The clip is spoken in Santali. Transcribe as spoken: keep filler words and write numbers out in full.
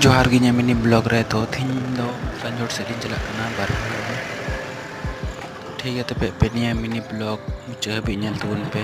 ᱡᱚᱦᱟᱨ ᱜᱮ ᱤᱧᱟᱹᱜ mini vlog ᱨᱮ᱾ ᱛᱚ ᱛᱮᱦᱮᱧ ᱫᱚ ᱠᱟᱸᱡᱚᱲ ᱥᱮᱫ ᱞᱤᱧ ᱪᱟᱞᱟᱜ ᱠᱟᱱᱟ ᱵᱟᱨᱦᱮ᱾ ᱴᱷᱤᱠ ᱜᱮᱭᱟ, ᱛᱚᱵᱮ ᱯᱮ ᱱᱤᱭᱟᱹ mini vlog ᱢᱩᱪᱟᱹᱫ ᱦᱟᱹᱵᱤᱡ ᱧᱮᱞ ᱛᱟᱵᱚᱱ ᱯᱮ᱾